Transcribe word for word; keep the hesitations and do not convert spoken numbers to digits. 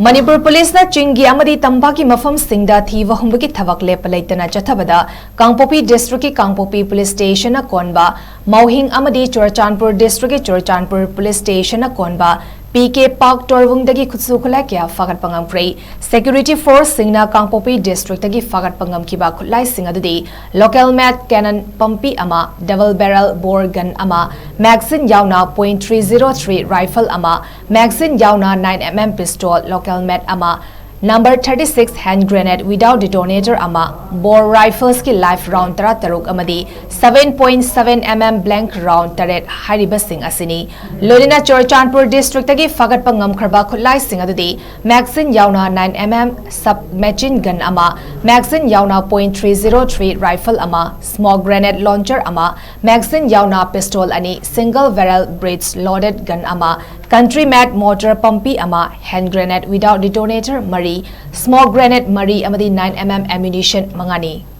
ꯃꯅꯤꯄꯨꯔ ꯄꯨꯂꯤꯁꯅ ꯆꯤꯡꯒꯤ ꯑꯃꯗꯤ ꯇꯝꯄꯥꯛꯀꯤ ꯃꯐꯝꯁꯤꯡꯗ ꯊꯤꯕ ꯍꯨꯝꯕꯒꯤ ꯊꯕꯛ ꯂꯦꯞꯄ ꯂꯩꯇꯅ ꯆꯠꯊꯕꯗ ꯀꯥꯡꯄꯣꯛꯄꯤ ꯗꯤꯁꯇ꯭ꯔꯤꯛꯀꯤ ꯀꯥꯡꯄꯣꯛꯄꯤ ꯄꯨꯂꯤꯁ ꯁ꯭ꯇꯦꯁꯟꯅ ꯀꯣꯟꯕ ꯃꯥꯎꯍꯤꯡ ꯑꯃꯗꯤ ꯆꯨꯔꯆꯥꯟꯄꯨꯔ ꯗꯤꯁꯇ꯭ꯔꯤꯛꯀꯤ ꯆꯨꯔꯆꯥꯟꯄꯨꯔ ꯄꯨꯂꯤꯁ ꯁ꯭ꯇꯦꯁꯟꯅ ꯀꯣꯟꯕ ꯄꯤ ꯀꯦ ꯄꯥꯛ ꯇꯣꯔꯕꯨꯡꯗꯒꯤ ꯈꯨꯠꯁꯨ ꯈꯨꯠꯂꯥꯏ ꯀꯌꯥ ꯐꯥꯒꯠꯄ ꯉꯝꯈ꯭ꯔꯦ꯫ ꯁꯦꯀ꯭ꯌꯨꯔꯤꯇꯤ ꯐꯣꯔꯁꯁꯤꯡꯅ ꯀꯥꯡꯄꯣꯛꯄꯤ ꯗꯤꯁꯇ꯭ꯔꯤꯛꯇꯒꯤ ꯐꯥꯒꯠꯄ ꯉꯝꯈꯤꯕ ꯈꯨꯠꯂꯥꯏꯁꯤꯡ ꯑꯗꯨꯗꯤ ꯂꯣꯀꯦꯜ ꯃꯦꯠ ꯀꯦꯅꯟ ꯄꯝꯄꯤ ꯑꯃ, ꯗꯕꯜ ꯕꯦꯔꯦꯜ ꯕꯣꯔ ꯒꯟ ꯑꯃ, ꯃꯦꯒꯥꯖꯤꯟ ꯌꯥꯎꯅ point three zero three rifle ꯑꯃ, ꯃꯦꯒꯥꯖꯤꯟ ꯌꯥꯎꯅ nine M M pistol local made ꯑꯃ, number thirty six hand grenade without detonator ꯑꯃ, ꯕꯣꯔ ꯔꯥꯏꯐꯜꯁꯀꯤ ꯂꯥꯏꯐ ꯔꯥꯎꯟ ꯇꯔꯥꯇꯔꯨꯛ ꯑꯃꯗꯤ seven point seven M M blank round ꯇꯔꯦꯠ ꯍꯥꯏꯔꯤꯕꯁꯤꯡ ꯑꯁꯤꯅꯤ꯫ ꯂꯣꯏꯅꯅ ꯆꯨꯔꯆꯥꯟꯄꯨꯔ ꯗꯤꯁꯇ꯭ꯔꯤꯛꯇꯒꯤ ꯐꯥꯒꯠꯄ ꯉꯝꯈ꯭ꯔꯕ ꯈꯨꯠꯂꯥꯏꯁꯤꯡ ꯑꯗꯨꯗꯤ ꯃꯦꯒꯥꯖꯤꯟ ꯌꯥꯎꯅ nine M M sub machine gun ꯑꯃ, ꯃꯦꯒꯥꯖꯤꯟ ꯌꯥꯎꯅ point three zero three rifle ꯑꯃ, ꯁ꯭ꯃꯣꯛ ꯒ꯭ꯔꯦꯅꯦꯗ ꯂꯣꯟꯆꯔ ꯑꯃ, ꯃꯦꯒꯥꯖꯤꯟ ꯌꯥꯎꯅ ꯄꯤꯁꯇꯣꯜ ꯑꯅꯤ, ꯁꯤꯡꯒꯜ ꯕꯦꯔꯦꯜ ꯕ꯭ꯔꯤꯖ ꯂꯣꯗꯦꯗ ꯒꯟ ꯑꯃ, ꯀꯟꯇ꯭ꯔꯤ ꯃꯦꯠ ꯃꯣꯔꯇꯔ ꯄꯝꯄꯤ ꯑꯃ, ꯍꯦꯟ ꯒ꯭ꯔꯦꯅꯦꯗ ꯋꯤꯗꯥꯎꯠ ꯗꯤꯇꯣꯅꯦꯇꯔ ꯃꯔꯤ, ꯁ꯭ꯃꯣꯛ ꯒ꯭ꯔꯦꯅꯦꯗ ꯃꯔꯤ ꯑꯃꯗꯤ ꯅꯥꯏꯟ ꯑꯦꯝ ꯑꯦꯝ ꯑꯦꯃ꯭ꯌꯨꯅꯤꯁꯟ ꯃꯉꯥꯅꯤ꯫